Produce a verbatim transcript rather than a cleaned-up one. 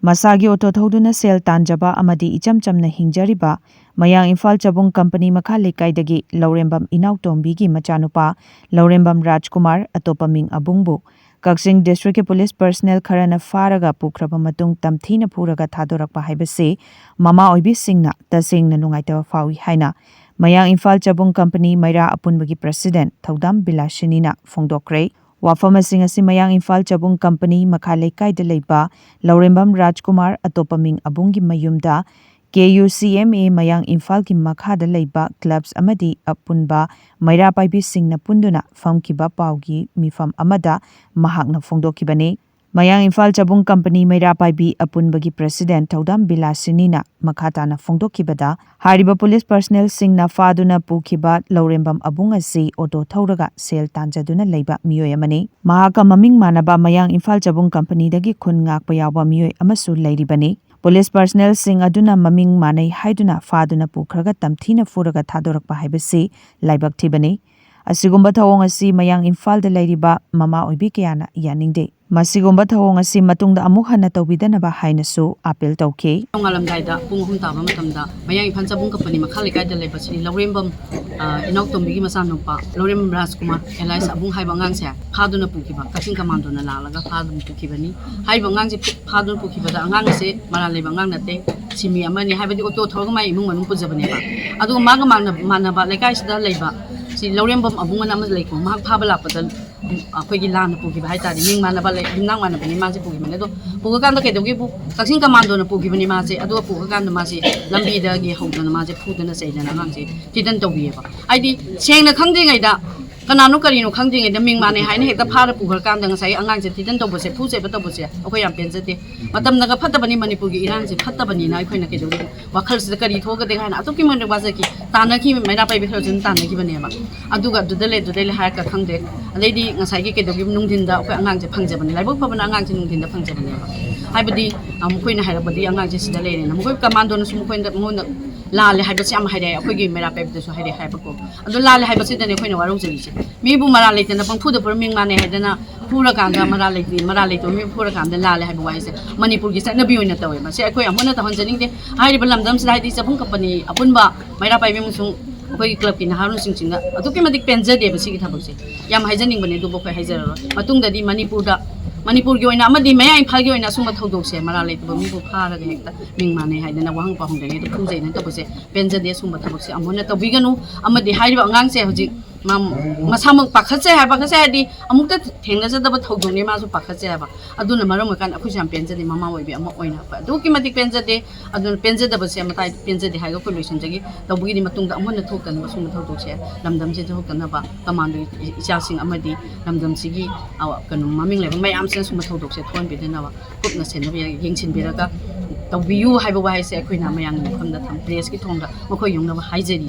ꯃꯁꯥꯒꯤ ꯑꯣꯇꯣ ꯊꯧꯗꯨꯅ ꯁꯦꯜ ꯇꯥꯟꯖꯕ ꯑꯃꯗꯤ ꯏꯆꯝ ꯆꯝꯅ ꯍꯤꯡꯖꯔꯤꯕ ꯃꯌꯥꯡ ꯏꯝꯐꯥꯜ ꯆꯕꯨꯡ ꯀꯝꯄꯅꯤ ꯃꯈꯥ ꯂꯩꯀꯥꯏꯗꯒꯤ ꯂꯧꯔꯦꯝꯕꯝ ꯏꯅꯥꯎꯇꯣꯝꯕꯤꯒꯤ ꯃꯆꯥꯅꯨꯄꯥ ꯂꯧꯔꯦꯝꯕꯝ ꯔꯥꯖꯀꯨꯃꯥꯔ, ꯑꯇꯣꯞꯄ ꯃꯤꯡ ꯑꯕꯨꯡꯕꯨ ꯀꯛꯆꯤꯡ ꯗꯤꯁꯇ꯭ꯔꯤꯛꯀꯤ ꯄꯨꯂꯤꯁ ꯄꯔꯁꯅꯦꯜ ꯈꯔꯅ ꯐꯥꯔꯒ ꯄꯨꯈ꯭ꯔꯕ ꯃꯇꯨꯡ ꯇꯝꯊꯤꯅ ꯐꯨꯔꯒ ꯊꯥꯗꯣꯔꯛꯄ ꯍꯥꯏꯕꯁꯤ ꯃꯃꯥ ꯑꯣꯏꯕꯤꯁꯤꯡꯅ ꯇꯁꯦꯡꯅ ꯅꯨꯡꯉꯥꯏꯇꯕ ꯐꯥꯎꯏ ꯍꯥꯏꯅ ꯃꯌꯥꯡ ꯏꯝꯐꯥꯜ ꯆꯕꯨꯡ ꯀꯝꯄꯅꯤ ꯃꯩꯔꯥ ꯑꯄꯨꯟꯕꯒꯤ ꯄ꯭ꯔꯁꯤꯗꯦꯟꯠ ꯊꯧꯗꯥꯝ ꯕꯤꯂꯥꯁꯤꯅꯤꯅ ꯐꯣꯡꯗꯣꯛꯈ꯭ꯔꯦ꯫ ꯋꯥꯐꯝ ꯑꯁꯤꯡ ꯑꯁꯤ ꯃꯌꯥꯡ ꯏꯝꯐꯥꯜ ꯆꯕꯨꯡ ꯀꯝꯄꯅꯤ ꯃꯈꯥ ꯂꯩꯀꯥꯏꯗ ꯂꯩꯕ ꯂꯧꯔꯦꯝꯕꯝ ꯔꯥꯖꯀꯨꯃꯥꯔ, ꯑꯇꯣꯞꯄ ꯃꯤꯡ ꯑꯕꯨꯡꯒꯤ ꯃꯌꯨꯝꯗ ꯀꯦ ꯌꯨ ꯁꯤ ꯑꯦꯝ ꯑꯦ ꯃꯌꯥꯡ ꯏꯝꯐꯥꯜꯒꯤ ꯃꯈꯥꯗ ꯂꯩꯕ ꯀ꯭ꯂꯕꯁ ꯑꯃꯗꯤ ꯑꯄꯨꯟꯕ ꯃꯩꯔꯥ ꯄꯥꯏꯕꯤꯁꯤꯡꯅ ꯄꯨꯟꯗꯨꯅ ꯐꯝꯈꯤꯕ ꯄꯥꯎꯒꯤ ꯃꯤꯐꯝ ꯑꯃꯗ ꯃꯍꯥꯛꯅ ꯐꯣꯡꯗꯣꯛꯈꯤꯕꯅꯤ꯫ ꯃꯌꯥꯡ ꯏꯝꯐꯥꯜ ꯆꯕꯨꯡ ꯀꯝꯄꯅꯤ ꯃꯩꯔꯥ ꯄꯥꯏꯕꯤ ꯑꯄꯨꯟꯕꯒꯤ ꯄ꯭ꯔꯁꯤꯗꯦꯟꯠ ꯊꯧꯗꯥꯝ ꯕꯤꯂꯥꯁꯤꯅꯤꯅ ꯃꯈꯥ ꯇꯥꯅ ꯐꯣꯡꯗꯣꯛꯈꯤꯕꯗ, ꯍꯥꯏꯔꯤꯕ ꯄꯨꯂꯤꯁ ꯄꯔꯁꯅꯦꯜꯁꯤꯡꯅ ꯐꯥꯗꯨꯅ ꯄꯨꯈꯤꯕ ꯂꯧꯔꯦꯝꯕꯝ ꯑꯕꯨꯡ ꯑꯁꯤ ꯑꯣꯇꯣ ꯊꯧꯔꯒ ꯁꯦꯜ ꯇꯥꯟꯖꯗꯨꯅ ꯂꯩꯕ ꯃꯤꯑꯣꯏ ꯑꯃꯅꯤ꯫ ꯃꯍꯥꯛꯀ ꯃꯃꯤꯡ ꯃꯥꯟꯅꯕ ꯃꯌꯥꯡ ꯏꯝꯐꯥꯜ ꯆꯕꯨꯡ ꯀꯝꯄꯅꯤꯗꯒꯤ ꯈꯨꯟ ꯉꯥꯛꯄ ꯌꯥꯎꯕ ꯃꯤꯑꯣꯏ ꯑꯃꯁꯨ ꯂꯩꯔꯤꯕꯅꯤ꯫ ꯄꯨꯂꯤꯁ ꯄꯔꯁꯅꯦꯜꯁꯤꯡ ꯑꯗꯨꯅ ꯃꯃꯤꯡ ꯃꯥꯟꯅꯩ ꯍꯥꯏꯗꯨꯅ ꯐꯥꯗꯨꯅ ꯄꯨꯈ꯭ꯔꯒ ꯇꯝꯊꯤꯅ ꯐꯨꯔꯒ ꯊꯥꯗꯣꯔꯛꯄ ꯍꯥꯏꯕꯁꯤ ꯂꯥꯏꯕꯛ ꯊꯤꯕꯅꯤ꯫ ꯑꯁꯤꯒꯨꯝꯕ ꯊꯧꯑꯣꯡ ꯑꯁꯤ ꯃꯌꯥꯡ ꯏꯝꯐꯥꯜꯗ ꯂꯩꯔꯤꯕ ꯃꯃꯥ ꯑꯣꯏꯕꯤ ꯀꯌꯥꯅ ꯌꯥꯅꯤꯡꯗꯦ꯫ ꯃꯁꯤꯒꯨꯝꯕ ꯊꯧꯑꯣꯡ ꯑꯁꯤ ꯃꯇꯨꯡꯗ ꯑꯃꯨꯛ ꯍꯟꯅ ꯇꯧꯕꯤꯗꯅꯕ ꯍꯥꯏꯅꯁꯨ ꯑꯥꯄꯤꯜ ꯇꯧꯈꯤ꯫ ꯅꯣꯡꯉꯥꯜꯂꯝꯗꯥꯏꯗ ꯄꯨꯡ ꯑꯍꯨꯝ ꯇꯥꯕ ꯃꯇꯝꯗ ꯃꯌꯥꯡ ꯏꯝꯐꯥꯜ ꯆꯕꯨꯡ ꯀꯝꯄꯅꯤ ꯃꯈꯥ ꯂꯩꯀꯥꯏꯗ ꯂꯩꯕ ꯁ꯭ꯔꯤ ꯂꯧꯔꯦꯝꯕꯝ, ꯑ, ꯏꯅꯥꯎꯇꯣꯝꯕꯤꯒꯤ ꯃꯆꯥꯅꯨꯄꯥ ꯂꯧꯔꯦꯝꯕꯝ ꯔꯥꯖꯀꯨꯃꯥꯔ alias ꯑꯕꯨꯡ ꯍꯥꯏꯕ ꯑꯉꯥꯡꯁꯦ ꯐꯥꯗꯨꯅ ꯄꯨꯈꯤꯕ, ꯀꯛꯆꯤꯡ ꯀꯃꯥꯟꯗꯣꯅ ꯂꯥꯛꯂꯒ ꯐꯥꯗꯨꯅ ꯄꯨꯈꯤꯕꯅꯤ꯫ ꯍꯥꯏꯔꯤꯕ ꯑꯉꯥꯡꯁꯦ ꯐꯥꯗꯨꯅ ꯄꯨꯈꯤꯕꯗ ꯑꯉꯥꯡ ꯑꯁꯦ ꯃꯔꯥꯜ ꯂꯩꯕ ꯑꯉꯥꯡ ꯅꯠꯇꯦ, ꯁꯤꯃꯤ ꯑꯃꯅꯤ, ꯍꯥꯏꯕꯗꯤ ꯑꯣꯇꯣ ꯊꯧꯔꯒ ꯃꯥꯏ ꯏꯃꯨꯡ ꯃꯅꯨꯡ ꯄꯨꯖꯕꯅꯦꯕ꯫ ꯑꯗꯨꯒ ꯃꯥꯒ ꯃꯥꯟꯅ-, ꯃꯥꯟꯅꯕ ꯂꯩꯀꯥꯏꯁꯤꯗ ꯂꯩꯕ ꯁꯤ ꯂꯧꯔꯦꯝꯕꯝ ꯑꯕꯨꯡ ꯑꯅ ꯑꯃ ꯂꯩꯀꯣ, ꯃꯍꯥꯛ ꯐꯥꯕ ꯂꯥꯛꯄꯗ ꯑꯩꯈꯣꯏꯒꯤ ꯂꯥꯟꯅ ꯄꯨꯈꯤꯕ ꯍꯥꯏꯇꯥꯔꯦ, ꯃꯤꯡ ꯃꯥꯟꯅꯕ ꯂꯩ, ꯌꯨꯝꯅꯥꯛ ꯃꯥꯟꯅꯕꯅꯤ ꯃꯥꯁꯦ ꯄꯨꯈꯤꯕꯅꯦ꯫ ꯑꯗꯣ ꯄꯨꯈ꯭ꯔꯀꯥꯟꯗ ꯀꯩꯗꯧꯒꯦꯕꯨ, ꯀꯛꯆꯤꯡ ꯀꯃꯥꯟꯗꯣꯅ ꯄꯨꯈꯤꯕꯅꯤ ꯃꯥꯁꯦ꯫ ꯑꯗꯨꯒ ꯄꯨꯈ꯭ꯔꯀꯥꯟꯗ ꯃꯥꯁꯦ ꯂꯝꯕꯤꯗꯒꯤ ꯍꯧꯗꯅ ꯃꯥꯁꯦ ꯐꯨꯗꯅ ꯆꯩꯗꯅ ꯑꯉꯥꯡꯁꯦ ꯊꯤꯗꯟ ꯇꯧꯕꯤꯌꯦꯕ꯫ ꯍꯥꯏꯗꯤ ꯁꯦꯡꯅ ꯈꯪꯗ꯭ꯔꯤꯉꯩꯗ, ꯀꯅꯥꯅꯣ ꯀꯔꯤꯅꯣ ꯈꯪꯗ꯭ꯔꯤꯉꯩꯗ ꯃꯤꯡ ꯃꯥꯟꯅꯩ ꯍꯥꯏꯅ ꯍꯦꯛꯇ ꯐꯥꯔ ꯄꯨꯈ꯭ꯔꯀꯥꯟꯗ ꯉꯁꯥꯏ ꯑꯉꯥꯡꯁꯦ ꯊꯤꯗꯟ ꯇꯧꯕꯁꯦ, ꯐꯨ ꯆꯩꯕ ꯇꯧꯕꯁꯦ ꯑꯩꯈꯣꯏ ꯌꯥꯝ ꯄꯦꯟꯖꯗꯦ꯫ ꯃꯇꯝꯅꯒ ꯐꯠꯇꯕꯅꯤ, ꯃꯅꯤꯄꯨꯔꯒꯤ ꯏꯔꯥꯡꯁꯦ ꯐꯠꯇꯕꯅꯤꯅ ꯑꯩꯈꯣꯏꯅ ꯀꯩꯗꯧꯕ ꯋꯥꯈꯜꯁꯤꯗ ꯀꯔꯤ ꯊꯣꯛꯀꯗꯒꯦ ꯍꯥꯏꯅ ꯑꯗꯨꯛꯀꯤ ꯃꯇꯤꯛ ꯋꯥꯖꯈꯤ꯫ ꯇꯥꯟꯅꯈꯤ, ꯃꯩꯔꯥ ꯄꯥꯏꯕꯤ ꯈꯔꯁꯨ ꯑꯗꯨꯝ ꯇꯥꯟꯅꯈꯤꯕꯅꯦꯕ꯫ ꯑꯗꯨꯒ ꯑꯗꯨꯗ ꯂꯩ, ꯑꯗꯨꯗ ꯂꯩ ꯍꯥꯏꯔꯒ ꯈꯪꯗꯦ꯫ ꯑꯗꯩꯗꯤ ꯉꯁꯥꯏꯒꯤ ꯀꯩꯗꯧꯒꯦ, ꯅꯨꯡꯊꯤꯟꯗ ꯑꯩꯈꯣꯏ ꯑꯉꯥꯡꯁꯦ ꯐꯪꯖꯕꯅꯦ, ꯂꯥꯏꯕꯛ ꯐꯕꯅ ꯑꯉꯥꯡꯁꯦ ꯅꯨꯡꯊꯤꯟꯗ ꯐꯪꯖꯕꯅꯦꯕ꯫ ꯍꯥꯏꯕꯗꯤ, ꯑ, ꯃꯈꯣꯏꯅ ꯍꯥꯏꯔꯛꯄꯗꯤ ꯑꯉꯥꯡꯁꯦ ꯁꯤꯗ ꯂꯩꯔꯦꯅ꯫ ꯃꯈꯣꯏ ꯀꯃꯥꯟꯗꯣꯅꯁꯨ ꯃꯈꯣꯏꯗ, ꯃꯉꯣꯟꯗ ꯂꯥꯜꯂꯦ ꯍꯥꯏꯕꯁꯦ ꯌꯥꯝ ꯍꯥꯏꯔꯛꯑꯦ, ꯑꯩꯈꯣꯏꯒꯤ ꯃꯩꯔꯥ ꯄꯥꯏꯕꯤꯗꯁꯨ ꯍꯥꯏꯔꯛꯑꯦ ꯍꯥꯏꯕꯀꯣ꯫ ꯑꯗꯣ ꯂꯥꯜꯂꯦ ꯍꯥꯏꯕꯁꯤꯗꯅꯦ ꯑꯩꯈꯣꯏꯅ ꯋꯥꯔꯧꯖꯔꯤꯁꯦ꯫ ꯃꯤꯕꯨ ꯃꯔꯥꯜ ꯂꯩꯇꯅ ꯄꯪꯐꯨꯗ ꯐꯨꯔ ꯃꯤꯡ ꯃꯥꯟꯅꯩ ꯍꯥꯏꯗꯅ ꯐꯨꯔꯀꯥꯟꯗ ꯃꯔꯥꯜ ꯂꯩꯇꯦ, ꯃꯔꯥꯜ ꯂꯩꯇꯕ ꯃꯤ ꯐꯨꯔꯀꯥꯟꯗ ꯂꯥꯜꯂꯦ ꯍꯥꯏꯕ ꯋꯥꯍꯩꯁꯦ ꯃꯅꯤꯄꯨꯔꯒꯤ ꯆꯠꯅꯕꯤ ꯑꯣꯏꯅ ꯇꯧꯋꯦ꯫ ꯃꯁꯤ ꯑꯩꯈꯣꯏ ꯑꯃꯨꯛ ꯍꯟꯅ ꯇꯧꯍꯟꯖꯅꯤꯡꯗꯦ꯫ ꯍꯥꯏꯔꯤꯕ ꯂꯝꯗꯝꯁꯤꯗ, ꯍꯥꯏꯗꯤ ꯆꯥꯐꯝ ꯀꯝꯄꯅꯤ ꯑꯄꯨꯟꯕ ꯃꯩꯔꯥ ꯄꯥꯏꯕꯤ ꯑꯃꯁꯨꯡ ꯑꯩꯈꯣꯏꯒꯤ ꯀ꯭ꯂꯕꯀꯤ ꯅꯍꯥꯔꯣꯜꯁꯤꯡꯁꯤꯅ ꯑꯗꯨꯛꯀꯤ ꯃꯇꯤꯛ ꯄꯦꯟꯖꯗꯦꯕ ꯁꯤꯒꯤ ꯊꯕꯛꯁꯦ꯫ ꯌꯥꯝ ꯍꯥꯏꯖꯅꯤꯡꯕꯅꯦ, ꯑꯗꯨꯕꯨ ꯑꯩꯈꯣꯏ ꯍꯥꯏꯖꯔꯔꯣꯏ꯫ ꯃꯇꯨꯡꯗꯗꯤ ꯃꯅꯤꯄꯨꯔꯗ, ꯃꯅꯤꯄꯨꯔꯒꯤ ꯑꯣꯏꯅ ꯑꯃꯗꯤ ꯃꯌꯥꯡ ꯏꯝꯐꯥꯜꯒꯤ ꯑꯣꯏꯅ ꯑꯁꯨꯝꯕ ꯊꯧꯗꯣꯛꯁꯦ, ꯃꯔꯥꯜ ꯂꯩꯇꯕ ꯃꯤꯕꯨ ꯐꯥꯔꯒ ꯍꯦꯛꯇ ꯃꯤꯡ ꯃꯥꯟꯅꯩ ꯍꯥꯏꯗꯅ ꯋꯥꯍꯪ ꯄꯥꯎꯍꯪꯗ꯭ꯔꯤꯉꯩꯗ ꯐꯨꯖꯩꯅ ꯇꯧꯕꯁꯦ ꯄꯦꯟꯖꯗꯦ꯫ ꯑꯁꯨꯝꯕ ꯊꯕꯛꯁꯦ ꯑꯃꯨꯛ ꯍꯟꯅ ꯇꯧꯕꯤꯒꯅꯨ꯫ ꯑꯃꯗꯤ ꯍꯥꯏꯔꯤꯕ ꯑꯉꯥꯡꯁꯦ ꯍꯧꯖꯤꯛ ꯃꯥ ꯃꯁꯥꯃꯛ ꯄꯥꯈꯠꯆꯩ ꯍꯥꯏꯕ, ꯄꯥꯈꯠꯆꯩ ꯍꯥꯏꯗꯤ ꯑꯃꯨꯛꯇ ꯊꯦꯡꯅꯖꯗꯕ ꯊꯧꯗꯣꯛꯅꯤ, ꯃꯥꯁꯨ ꯄꯥꯈꯠꯆꯩ ꯍꯥꯏꯕ꯫ ꯑꯗꯨꯅ ꯃꯔꯝ ꯑꯣꯏꯔꯀꯥꯟꯗ ꯑꯩꯈꯣꯏꯁꯨ ꯌꯥꯝ ꯄꯦꯟꯖꯗꯦ, ꯃꯃꯥ ꯑꯣꯏꯕꯤ ꯑꯃ ꯑꯣꯏꯅ ꯑꯩꯈꯣꯏ ꯑꯗꯨꯛꯀꯤ ꯃꯇꯤꯛ ꯄꯦꯟꯖꯗꯦ꯫ ꯑꯗꯨꯅ ꯄꯦꯟꯖꯗꯕꯁꯦ ꯃꯇꯥꯏ ꯄꯦꯟꯖꯗꯦ ꯍꯥꯏꯔꯒ ꯑꯩꯈꯣꯏ ꯂꯣꯏꯁꯤꯟꯖꯒꯦ꯫ ꯇꯧꯕꯒꯤꯗꯤ ꯃꯇꯨꯡꯗ ꯑꯃꯨꯛ ꯍꯟꯅ ꯊꯣꯛꯇꯅꯕ ꯁꯨꯝꯕ ꯊꯧꯗꯣꯛꯁꯦ ꯂꯝꯗꯝꯁꯤꯗ ꯊꯣꯛꯇꯅꯕ ꯀꯃꯥꯟꯗꯣ ꯏꯆꯥꯁꯤꯡ ꯑꯃꯗꯤ ꯂꯝꯗꯝꯁꯤꯒꯤ, ꯑ, ꯀꯩꯅꯣ, ꯃꯃꯤꯡ ꯂꯩꯕ ꯃꯌꯥꯝꯁꯤꯅ ꯁꯨꯝꯕ ꯊꯧꯗꯣꯛꯁꯦ ꯊꯣꯛꯍꯟꯕꯤꯗꯅꯕ ꯀꯨꯞꯅ ꯁꯦꯟꯅꯕꯤꯔꯒ, ꯌꯦꯡꯁꯤꯟꯕꯤꯔꯒ ꯇꯧꯕꯤꯌꯨ ꯍꯥꯏꯕ ꯋꯥꯍꯩꯁꯦ ꯑꯩꯈꯣꯏꯅ ꯃꯌꯥꯝꯒꯤ ꯃꯐꯝꯗ ꯊꯝ-, ꯄ꯭ꯔꯦꯁꯀꯤ ꯊꯣꯡꯗ ꯃꯈꯣꯏ ꯌꯧꯅꯕ ꯍꯥꯏꯖꯔꯤ꯫